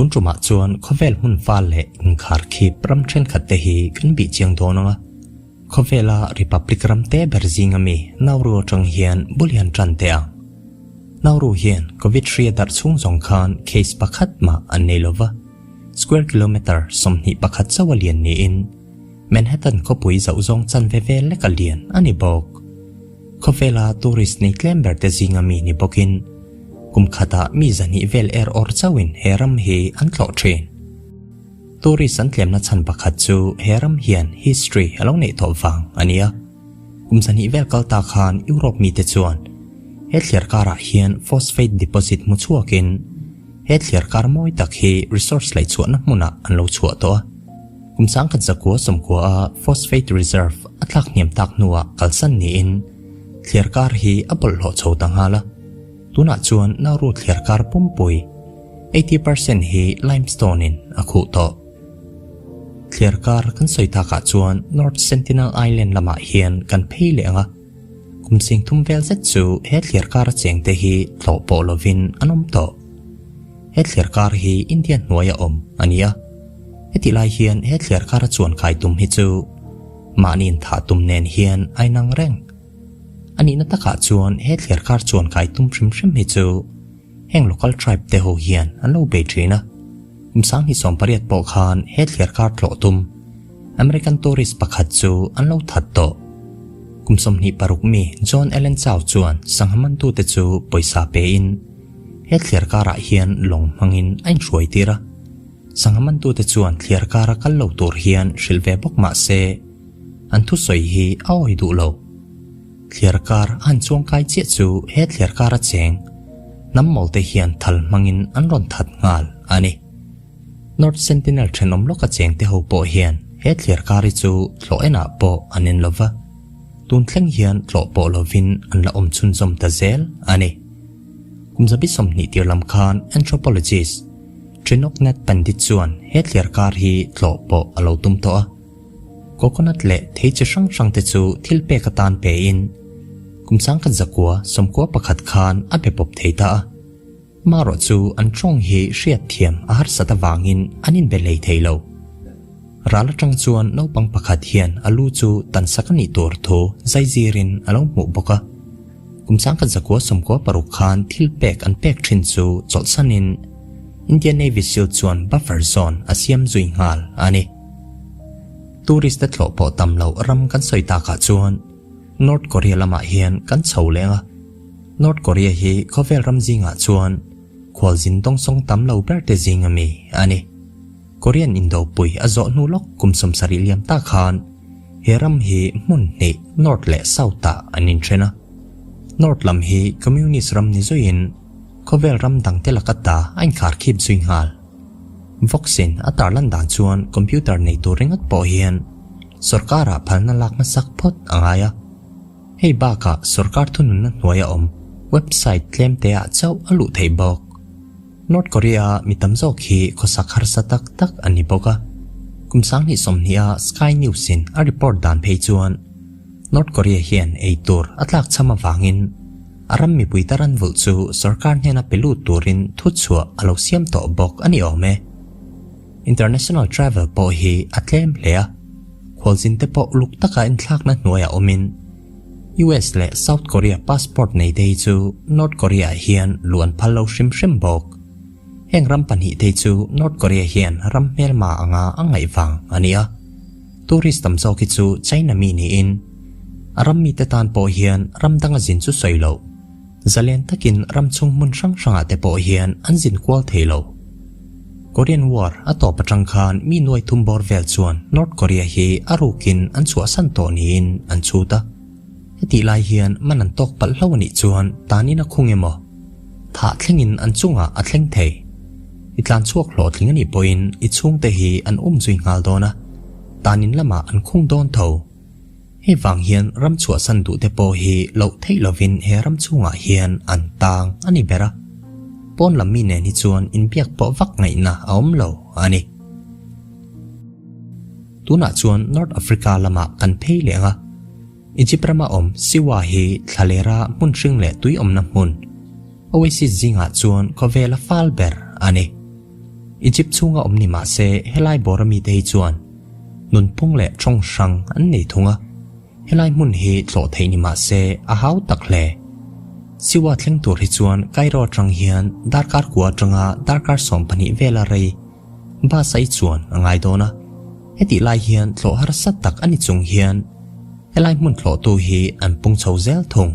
Tun tumah chuan khawvel hmun fal leh inkharkhip ram thenkhat te hi kan bih chiang dawn ang a. Khawvela Republic ram te ber zinga mi Nauru atang hian bul hian tan teh ang. Nauru hian Covid hria darh chhung zawng khan case pakhat mah an nei lova, square kilometre 21 chauh a lian niin Manhattan khawpui zauh zawng chanve vel lek a lian a ni bawk. Khawvela tourist nei tlem ber te zinga mi ni bawkin kum khatah mi 200 vel er awr chauhin he ram hi an tlawh thin. Tourist an tlemna chhan pakhat chu he ram hian history a lo neih tawh vang a ni a. Kum 200 vel kal ta khan Europe mite chuan he thliar karah hian phosphate deposit hmu chhuakin he thliar kar mawi tak hi resource laih chhuahna hmunah an lo chhuah tawh a. Kum 1990 a phosphate reserve a tlak hniam tak hnuah kalsan niin thliar kar hi a bawlhhlawh chho ta nghal a. Tunah chuan Nauru thliar kar pumpui 80% hi limestone in a khuh tawh. Thliar kar kan sawi takah chuan North Sentinel Island lamah hian kan phei leh ang a. Kum 30,000 vel zet chu he thliar kar a cheng te hi tlawh pawh lovin an awm tawh. He thliar kar hi India hnuaia awm a ni a. Heti lai hian he thliar kar a chuan kai tum hi chu mahni inthah tum nen hian a inang reng. A nihna takah chuan he thliar kar chuan kai tum hrim hrim hi chu heng local tribe te ho hian an lo bei thin a. Kum 2018 pawh khan he thliar kar tlawh tum American tourist pakhat chu an lo that tawh. Kum 26 mi John Allen Chau chuan sangha mantute chu pawisa pe in he thliar karah hian lawng hmangin a inhruai tir a. Sangha mantute chuan thliar kara kal lo tur hian hrilh ve bawk mah se an thusawi hi a awi duh lo. Thliar kar a han chuang kai chiah chu he thliar kara cheng hnam mawlte hian thal hmangin an rawn that nghal a ni. North Sentinel thenawm lawka cheng te ho pawh hian he thliar kar hi chu tlawh enah pawh an en lova, tun thleng hian tlawh pawh lovin an la awm chhunzawm ta zel a ni. Kum 20 tir lam khan anthropologist Trinoknath Pandit chuan he thliar kar hi tlawh pawh a lo tum tawh a. Coconut leh thei chi hrang hrang te chu thil pek atan pe in kum 1991 khan a be pawp thei ta a. Marawh chu an tawng hi hriat thiam a harsat avangin an inbe hlei thei lo. Ral atang chuan naupang pakhat hian a lu chu tan sak a nih tur thu zaizirin a lo hmuh bawk a. Kum 1996 khan thil pek an pek thin chu chawlhsanin Indian Navy SEAL chuan buffer zone a siam zui nghal a ni. Tourist te tlawh pawh tam lo ram kan sawi takah chuan North Korea lamah hian kan chho leng a. North Korea hi khawvel ram zingah chuan khualzin dawngsawng tam lo ber te zing a mi a ni. Korean indopui a zawh hnu lawk kum 70 liam ta khan he ram hi hmun hnih North leh South ah an inthen a. North lam hi Communist ram ni zuiin khawvel ram dang te laka ta a inkharkhip zui nghal. Voxin a tarlan dan chuan computer nei tur ringawt pawh hian sorkarah phalna lak hmasak phawt a ngai a. Hei bakah sorkar thununna hnuaia awm website tlem te ah chauh a luh theih bawk. North Korea mi tam zawk hi khawsak harsa tak tak an ni bawk a. Kum 2020 a Sky News in a report dan phei chuan North Korea hian ei tur a tlak cham avangin a ram mipui ta ran vulh chu sorkar hnena pe lut turin thu chhuah a lo siam tawh bawk a ni awm e. International travel pawh hi a tlem hle a. Khualzin te pawh uluk taka inthlakna hnuaiah awmin US leh South Korea passport nei te hi chu North Korea hian luh an phal lo hrim hrim bawk. Heng ram pahnih te chu North Korea hian ram hmelma anga a ngaih vang a ni a. Tourist tam zawk hi chu China mi niin a ram mite tan pawh hian ram danga zin chu sawi lo. Zalen takin ram chhung hmun hrang hrangah te pawh hian an zin kual thei lo. Korean War a tawp atang khan mi nuai thum bawr vel chuan North Korea hi a rukin an chhuahsan tawh niin an chhut a. Hetih lai hian man an tawk palh hlo a nih chuan tanin a khung emaw thah thlengin an chungah a thleng thei. I tlan chhuak hlawhtling a nih pawhin i chhungte hi an um zui nghal dawn a, tanin lamah an khung dawn tho. Hei vang hian ram chhuahsan duh te pawh hi loh theih lovin he ram chhungah hian an tang a ni ber a. Pawn lam mi nen hi chuan inbiak pawh vak ngaihna a awm lo a ni. Tunah chuan North Africa lamah kan phei leh ang a. Egypt rama awm Siwa hi thlalera hmun hring leh tui awmna hmun Oasis zingah chuan khawvela fal ber a ni. Egypt chhunga awm ni mah se helai bawra mite hi chuan nunphung leh tawng hrang an nei thung a. Helai hmun hi tlawh theih ni mah se a hau tak hle. Siwa thleng tur hi chuan Cairo atang hian darkar kua atanga darkar 12 vela rei bus a i chuan a ngai dawn a. Hetih lai hian tlawh harsa tak a ni chung hian helai hmun tlawhtu hi an pung chho zel thung.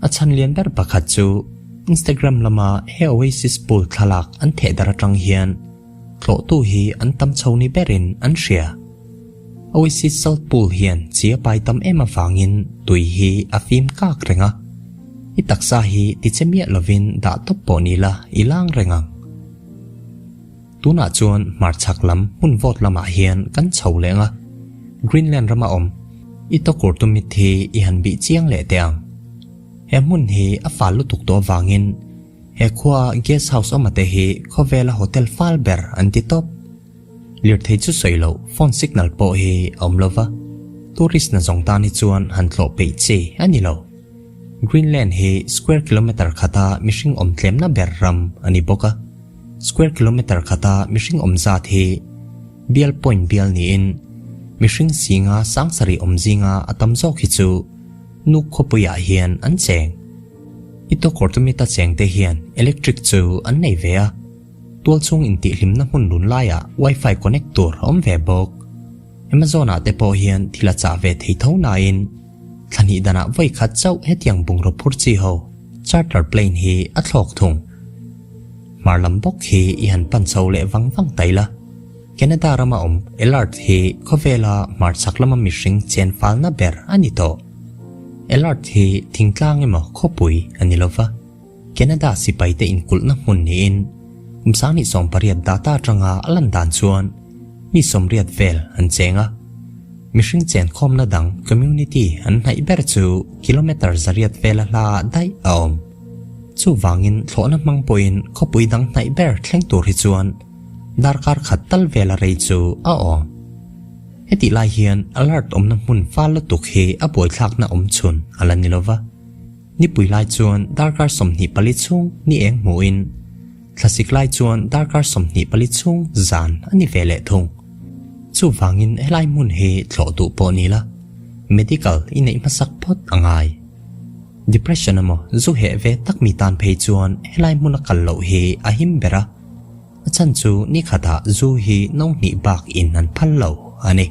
A chhan lian ber pakhat chu Instagram lama he Oasis Pool thlalak an theh dar atang hian tlawhtu hi an tam chho ni berin an hria. Oasis Salt Pool hian chi a pai tam em avangin tui hi a fim kak reng a. I taksa hi tiche miah lovin dah tawp pawh ni la i lang reng ang. Tunah chuan hmarchhak lam hmun vawt lamah hian kan chho leh ang a, Greenland rama awm i tawkur tumit hi i han bih chiang leh teh ang. He hmun hi a fal lutuk tawh avangin he khua guest house awma te hi khawvela hotel fal ber an ti tawp. Lirthei chu sawi loh phone signal pawh hi a awm lova, tourist na zawng tan hi chuan han tlawh peih chi a ni lo. Greenland hi square kilometre khata mihring awm tlemna ber ram a ni bawk a. Square kilometre khata mihring awm zat hi bial point bial niin mihring singa sangsarih awm zinga a tam zawk hi chu Nuuk khawpuiah hian an cheng. Ittoqqortumit-a chengte hian electric chu an nei ve a, tualchhung intihhlimna hmun lun laiah wifi connect tur a awm ve bawk. Amazon-ah te pawh hian thil a chah ve thei tho nain thla hnih danah vawi khat chauh hetiang bungraw phur chi ho charter plane hi a thlawk thung. Hmar lam bawk hi i han pan chho leh vang vang tai la. Canada rama awm Elart hi khawvela hmar chhak lama mihring chen falna ber a ni tawh. Elart hi thingtlang emaw khawpui a ni lova. Canada sipaite inkulhna hmun niin kum 2018 data atanga a lan dan chuan mi 80 vel an cheng a. Mihring chen khawmna dang community an hnaih ber chu kilometre 800 vela hla daih a awm. Chuvangin thlawhna hmang pawhin khawpui dang hnaih ber thleng tur hi chuan darkar khat tal vela rei chu a awm. Hetih lai hian alert awmna hmun fal lutuk hi a buaithlakna awm chhun a la ni lova. Nipui lai chuan darkar 24 chhung ni eng hmuhin thlasik lai chuan darkar 24 chhung zan a ni ve leh thung. Chuvangin helai hmun hi thlawh duh pawh ni la, medical i neih hmasak phawt a ngai. Depression emaw zu heh ve tak mi tan phei chuan helai hmuna kal loh hi a him ber a, a chhan chu ni khatah zu hi no hnih bak in an phal lo a ni.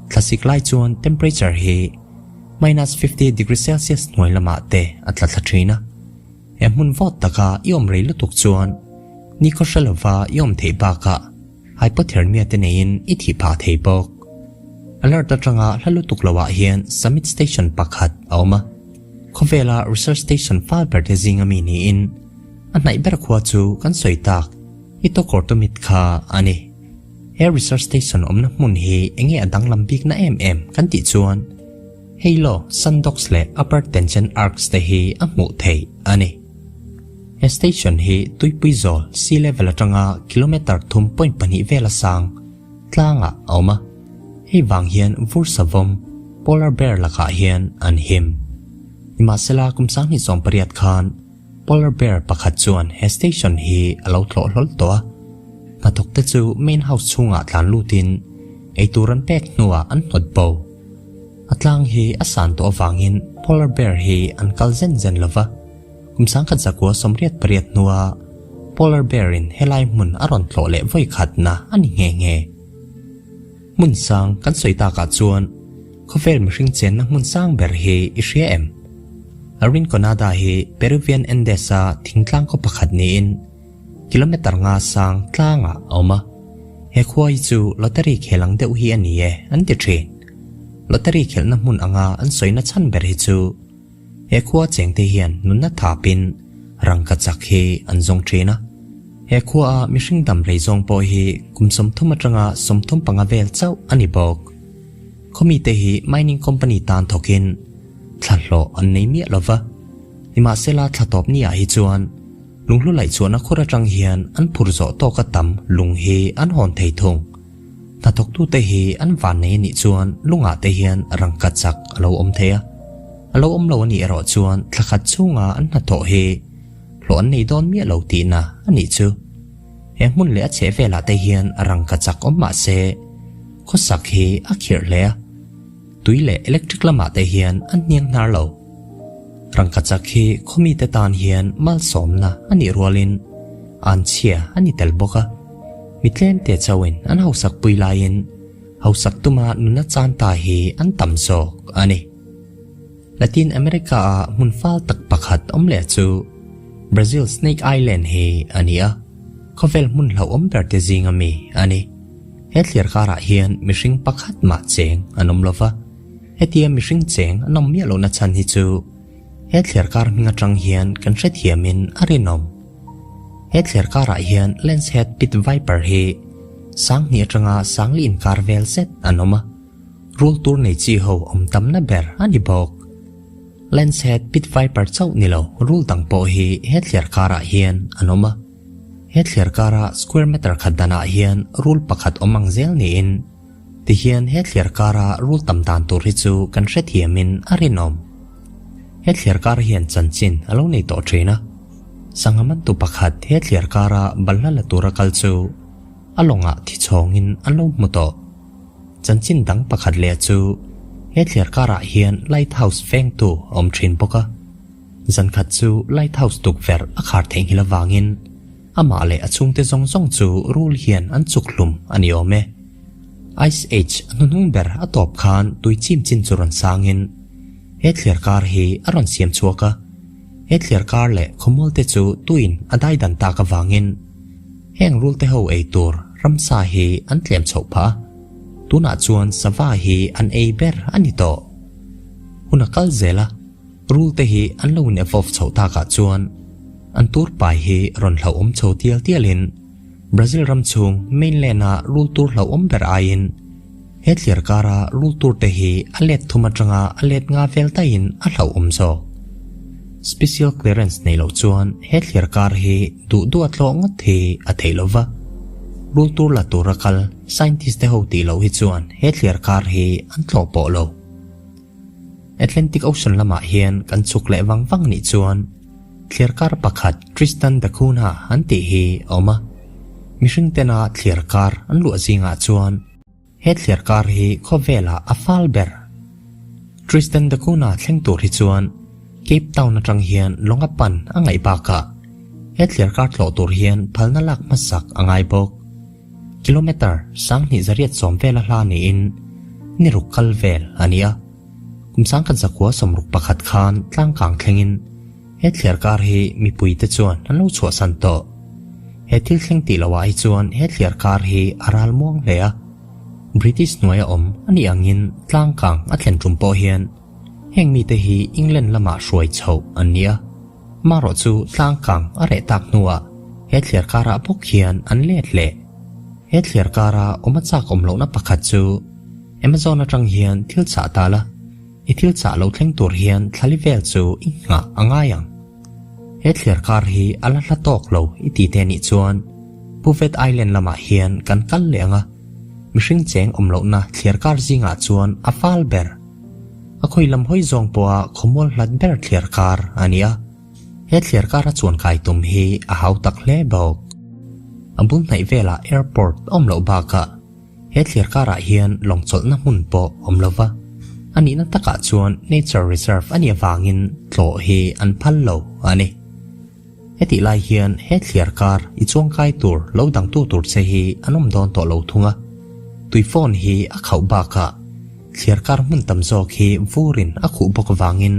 Thlasik lai chuan temperature hi minus 50 degree celsius hnuai lamah te a tla thla thin a, he hmun vawt taka i awm rei lutuk chuan ni khaw hre lova i awm theih bakah hypothermia te neiin i thih phah thei bawk. Alert atanga hla lutuk loah hian summit station pakhat a awm a, khawvela research station fal ber te zinga mi niin a hnaih ber khua chu kan sawi tak Ittoqqortumit kha a ni. He research station awmna hmun hi enge a danglam bikna em em kan tih chuan Halo, Sundogs leh Upper Tangent Arcs te hi a hmuh theih a ni. He station hi tuipui zawl sea level atanga kilometre 3.2 vela sang tlangah a awm a, hei vang hian vur savawm polar bear lakah hian an him. Nimahsela kum 2018 khan polar bear pakhat chuan he station hi a lo tlawh hlawl tawh a, hnathawk te chu main house chhungah tlan lutin eitur an pek hnuah an hnawt bo. A tlang hi a san tawh avangin polar bear hi an kal zen zen lova, kum 1988 hnua polar bear in helai hmun a rawn tlawh leh vawi khatna a ni nghe nghe. Hmun sang kan sawi takah chuan khawvel mihring chenna hmun sang ber hi i hria em? La Rinconada hi Peruvian Andes-a thingtlang khaw pakhat niin kilometre nga sang tlangah a awm a. He khua hi chu lottery khel ang deuh hi a ni e an ti thin. Lottery khelhna hmun anga an sawina chhan ber hi chu he khua chengte hian nunna thapin rangka chak hi an zawng thin a. He khua a mihring dam rei zawng pawh hi kum 30 atanga 35 vel chauh a ni bawk. Khawmite hi mining company tan thawkin thla hlawh an nei miah lova. Nimahsela thla tawp ni ah hi chuan lunghlu laih chuahna khur atang hian an phur zawh tawka tam lung hi an hawn thei thung. Hnathawktute hi an van nei anih chuan lungah te hian rangka chak a lo awm thei a. A lo awm lo anih erawh chuan thla khat chhunga an hnathawh hi hlawh an nei dawn miah lo tihna anih chu. He hmun leh a chhehvelah te hian rangkachak awm mah se, khawsak hi a khirh hle a. Tui leh electric lamah te hian an hniang hnar lo. Rangkachak hi khawmite tan hian malsawmna a nih rualin an chhia a ni tel bawk a. Mi tlemte chauhin an hausak pui laiin hausak tuma nuna chan ta hi an tam zawk a ni. Latin America-a hmun fal tak pakhat awm leh chu Brazil Snake Island hi a ni a, khawvel hmun hlauhawm ber te zinga mi a ni. He thliar karah hian mihring pakhat mah cheng an awm lo va, hetia mihring cheng an awm miah lohna chhan hi chu he thliar kar hming atang hian kan hrethiamin a rinawm. He thliar karah hian Lancehead Pit Viper hi sanghnih atanga sangli inkar vel zet an awm a. Rul tur nei chi ho awm tamna ber a ni bawk. Lancehead Pit Viper chauh ni lo rul dang pawh hi he thliar karah hian an awm a. He thliar kara square meter khat danah hian rul pakhat awm ang zel niin tihian he thliar kara rul tam dan tur hi chu kan hrethiamin a rinawm. He thliar kar hian chanchin a lo nei tawh thin a. Sangha mantu pakhat he thliar kara balhla la tura kal chu a lawngah thi chhawngin an lo hmu tawh. Chanchin dang pakhat leh chu he thliar karah hian lighthouse vengtu a awm thin bawk a. Zankhat chu lighthouse tukverh a khar theihnghilh avangin amah leh a chhungte zawng zawng chu rul hian an chuk hlum a ni awm e. Ice Age a hnuhnung ber a tawp khan tui chim chin chu rawn sangin he thliar kar hi a rawn siam chhuak a. He thliar kar leh khawmualte chu tuin a daidan tak avangin Heng rulte ho ei tur ramsa hi an tlem chhoh phah a, tunah chuan sava hi an ei ber a ni tawh. Hun a kal zel a, rulte hi an lo in evolve chhoh takah chuan an tur pai hi rawn hlauhawm chho tial tialin Brazil ram chhung mainland-a rul tur hlauhawm ber aiin he thliar kara rul turte hi a let thum atanga a let nga vel daihin a hlauhawm zawk. Special clearance nei loh chuan he thliar kar hi duh duh a tlawh ngawt hi a theih lo va. Rul tur la tura kal scientist te ho tih loh hi chuan he thliar kar hi an tlawh pawh lo. Atlantic Ocean lamah hian kan chhuk leh vang vang nih chuan thliar kar pakhat Tristan da Cunha an tih hi a awm a. Mihring tena thliar kar an luah zingah chuan He thliar kar hi khawvelah a fal ber. Tristan da Cunha thleng tur hi chuan Cape Town atang hian lawng a pan a ngaih bakah he thliar kar tlawh tur hian phalna lak hmasak a ngai bawk. Kilometre 2810 vela hla niin ni ruk kal vel a ni a. Kum 1961 khan tlangkang thlengin He thliar kar hi mipuite chuan an lo chhuahsan tawh. He thil thleng tih loh ah hi chuan he thliar kar hi a ral muang hle a. British hnuaia awm a nih angin tlangkang a thlen tum pawh hian heng mite hi England lamah hruai chhoh an ni a. Marawh chu tlangkang a reh tak hnuah he thliar karah bawk hian an let leh. He thliar kara awm a chak awm lohna pakhat chu Amazon atang hian thil chah ta la. I thil chah lo thleng tur hian thlali vel chu i nghah a ngai ang. He thliar kar hi a la hla tawk lo i ti te nih chuan Puvet Island lamah hian kan kal leh ang a, mihring cheng awm lohna thliar kar zingah chuan a fal ber. A khawi lam hawi zawng pawha khawmual hlat ber thliar kar a ni a, he thliar kara chuan kai tum hi a hau tak hle bawk. A bul hnaih velah airport a awm loh bakah, He thliar karah hian lawng chawlhna hmun pawh awm lo va, a nihna takah chuan Nature Reserve a nih avangin tlawh hi an phal lo a ni. Hetih lai hian he thliar kar i chuangkai tur lo dangtu tur che hi an awm dawn tawh lo thung a, tui phone hi a khauh bakah thliar kar hmun tam zawk hi vurin a khuh bawk avangin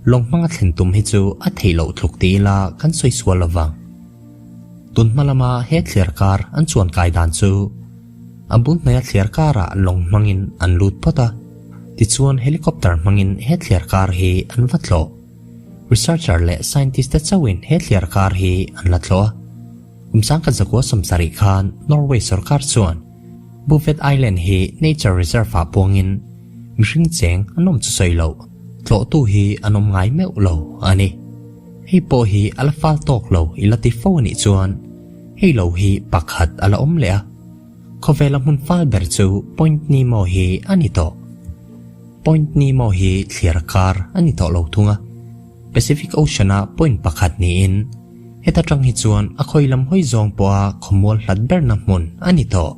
lawng hmanga thlen tum hi chu a theih loh tluk ti ila kan sawi sual lo vang. Tun hma lama he thliar kar an chuan kai dan chu a bul hnaia thliar karah lawng hmangin an lut phawt a, tichuan helicopter hmangin he thliar kar hi an va tlawh. Researcher leh scientist te chauhin he thliar kar hi an la tlawh a. Kum 1970 khan Norway sorkar chuan Bouvet Island hi nature reserve ah puangin mihring cheng an awm chu sawi loh, tlawhtu hi an awm ngai meuh lo a ni. Hei pawh hi a la fal tawk lo i la ti fo a nih chuan hei lo hi pakhat a la awm leh a. Khawvela hmun fal ber chu Point Nemo hi a ni tawh. Point Nemo hi thliar kar a ni tawh lo thung a. Pacific Ocean-a point pakhat niin. Heta tang hi chuan a khawi lam hawi zawng pawha khawmual hlat berna hmun a ni tawh.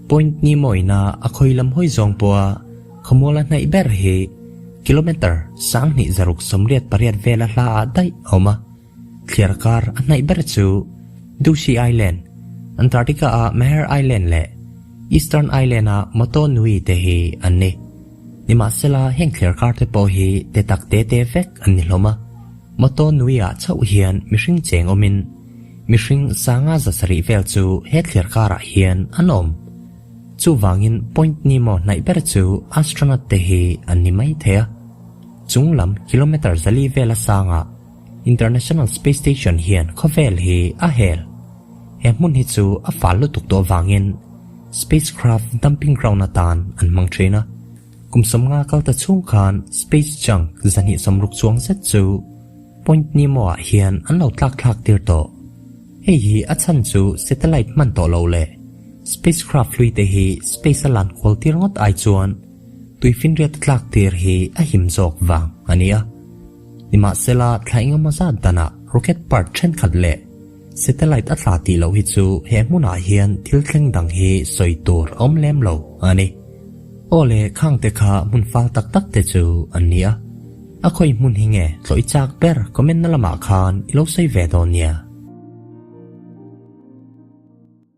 Point Nemo ina a khawi lam hawi zawng pawha khawmual a hnaih ber hi kilometre 2688 vela hla ah daih a awm a. Thliar kar a hnaih ber chu Ducie Island, Antarctica a Maher Island leh Eastern Island a Moto Nui te hi an ni. Nimahsela heng thliar kar te pawh hi te tak te te vek an ni hlawm a. Moto Nui ah chauh hian mihring cheng awmin mihring 570 vel chu he thliar karah hian an awm. Chuvangin Point Nemo hnaih ber chu astronaut te hi an ni mai thei a. Chung lam kilometre 400 vela sangah International Space Station hian khawvel hi a hel. He hmun hi chu a fal lutuk tawh avangin spacecraft dumping ground atan an hmang thin a. Kum 50 kal ta chhung khan space junk 260 chuang zet chu Point Nemo ah hian an lo tlak thlak tir tawh. Hei hi a chhan chu satellite hman tawh lo leh spacecraft hlui te hi space a lan kual tir ngawt ai chuan tuifinriat a tlak tir hi a him zawk vang a ni a. Nimahsela thla engemaw zat danah rocket part thenkhat leh satellite a tla tih loh hi chu he hmunah hian thil thleng dang hi sawi tur a awm lem lo a ni. Aw le khang te kha hmun fal tak tak te chu an ni a. A khawi hmun hi nge tlawh i chak ber comment na lamah khan i lo sawi ve dawn nia.